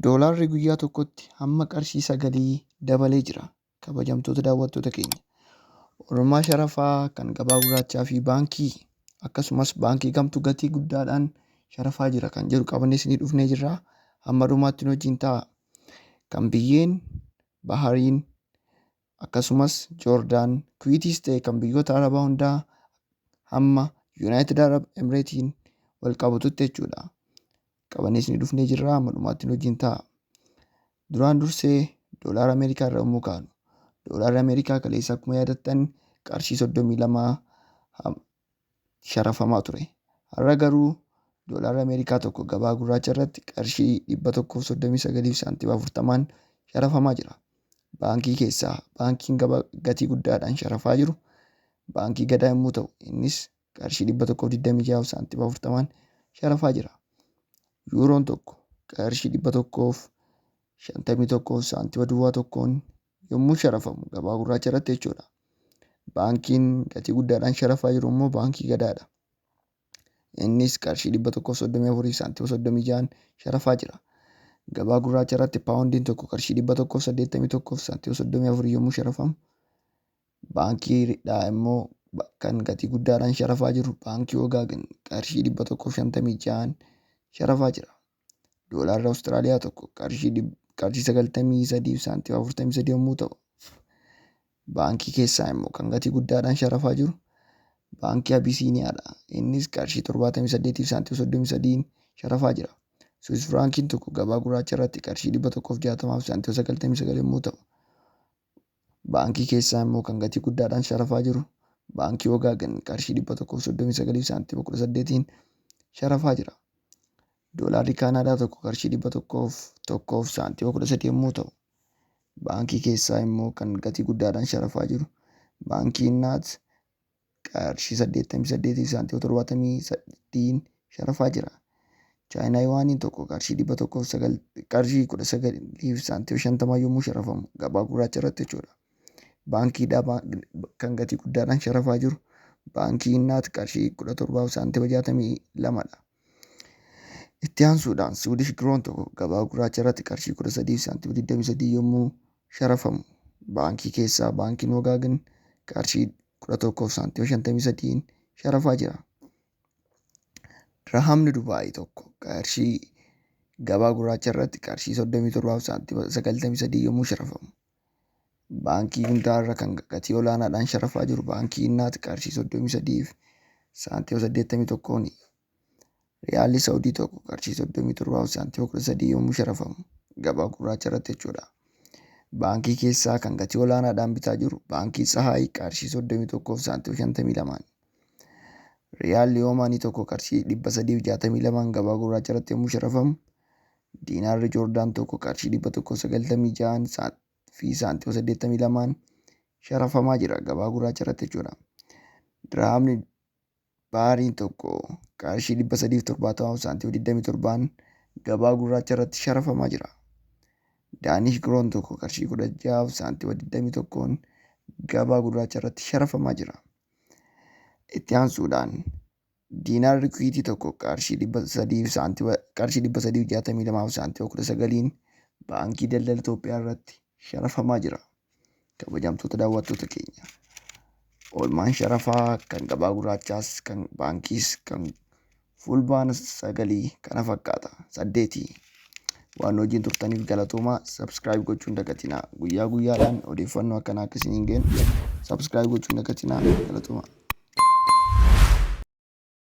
Doolaarri guyyaa tokkotti hamma qarshii 9 dabalee jira. Kabajamtoota daawwattoota keenya. Oolmaa sharafaa kan gabaa gurraachaa fi baankii, akkasumas baankii kamtu gatii guddaadhaan sharafaa jira kan jedhu qabannee isinii dhufnee jirra. Hamma dhumaatti nu wajjin ta'a. Kan biyyeen Bahariin, akkasumas Joordaan, Kuwiitiis ta'e kan biyyoota Arabaa hundaa hamma Yuunaayitid Arab Emireetiin wal qabatutti jechuudha. Qabannee isinii dhufnee jirra, hamma dhumaatti nu wajjin ta'a. Duraan dursee doolaara Ameerikaa irra yommuu kaanu, doolaarri Ameerikaa kaleessa akkuma yaadattan qarshii 32 sharafamaa ture. Har'a garuu doolaarri Ameerikaa tokko gabaa gurraacha irratti qarshii 139 saantima 40n sharafamaa jira. Baankii keessaa baankiin gabaa gatii guddaadhaan sharafaa jiru Baankii Gadaa yommuu ta'u, innis qarshii 126 saantima 40n sharafaa jira. Yuuroon tokko qarshii 151 saantima duwwaa tokkoon yommuu sharafamu gabaa gurraacha irratti jechuudha. Baankiin gatii guddaadhaan sharafaa jiru immoo Baankii Gadaadha. Innis qarshii 134 saantima 36n sharafaa jira. Gabaa gurraacha irratti paawundiin tokko qarshii 181 saantima 34 yommuu sharafamu, baankiidhaa immoo kan gatii guddaadhaan sharafaa jiru Baankii Wagaagan qarshii 156n sharafaa jira. Doolaarri Awustiraaliyaa tokko qarshii 93 saantima 43 yommuu ta'u, baankii keessaa immoo kan gatii guddaadhaan sharafaa jiru Baankii Abisiiniyaadha. Innis qarshii 78 saantima 33n sharafaa jira. Suwis Firaankiin tokko gabaa gurraacha irratti qarshii 160 saantima 99 yommuu ta'u, baankii keessaa immoo kan gatii guddaadhaan sharafaa jiru Baankii Wagaagan qarshii 139 saantima 18n sharafaa jira. Doolaarri Kaanaadaa tokko qarshii 101 saantima 13 yommuu ta'u, baankii keessaa immoo kan gatii guddaadhaan sharafaa jiru Baankii Innaat qarshii 88 saantima 73n sharafaa jira. Chaayinaa Yuwaaniin tokko qarshii 109, qarshii 19 saantima 50 yommuu sharafamu gabaa gurraacha irratti jechuudha. Baankiidhaa kan gatii guddaadhaan sharafaa jiru Baankii Innaat qarshii 17 saantima 62 dha. Itti aansuudhaan Siwidish Kiroon tokko gabaa gurraacha irratti qarshii 13 saantima 23 yommuu sharafamu, baankii keessaa Baankiin Wagaagan qarshii 11 saantima 53n sharafaa jira. Dirhaamni Dubaay tokko qarshii gabaa gurraacha irratti qarshii 37 saantima 93 yommuu sharafamu, baankii hundaarra kan gatii olaanaadhaan sharafaa jiru Baankii Innaat qarshii 33 saantima 81ni. Riyaalli Saudii tokko qarshii 37 saantima 13 yommuu sharafamu gabaa gurraacha irratti jechuudha. Baankii keessaa kan gatii olaanaadhaan bitaa jiru Baankii Tsahaay qarshii 31 saantima 52n. Riyaalli Oomaanii tokko qarshii 362n gabaa gurraacha irratti yommuu sharafamu, Diinaarri Joordaan tokko qarshii 196 fi saantima 82n sharafamaa jira gabaa gurraacha irratti jechuudha. Dirhaamni Baariin tokko qarshii 370 saantima 27n gabaa gurraacha irratti sharafamaa jira. Daanish Kiroon tokko qarshii 16 saantima 21n gabaa gurraacha irratti sharafamaa jira. Itti aansuudhaan diinaarri Kuwiitii tokko qarshii 300 saantima qarshii 362 saantima 19n Baankii Daldala Itoophiyaa irratti sharafamaa jira. Kabajamtoota daawwattoota keenya, oolmaan sharafaa kan gabaa gurraachaas kan baankiis kan Fulbaana 9 kana fakkaata. 8 waan wajjin turtaniif galatoomaa. Subscribe gochuun dagatinaa. Guyyaa guyyaadhaan odeeffannoo akkanaa akka isiniin geenu subscribe gochuun dagatinaa. Galatoomaa.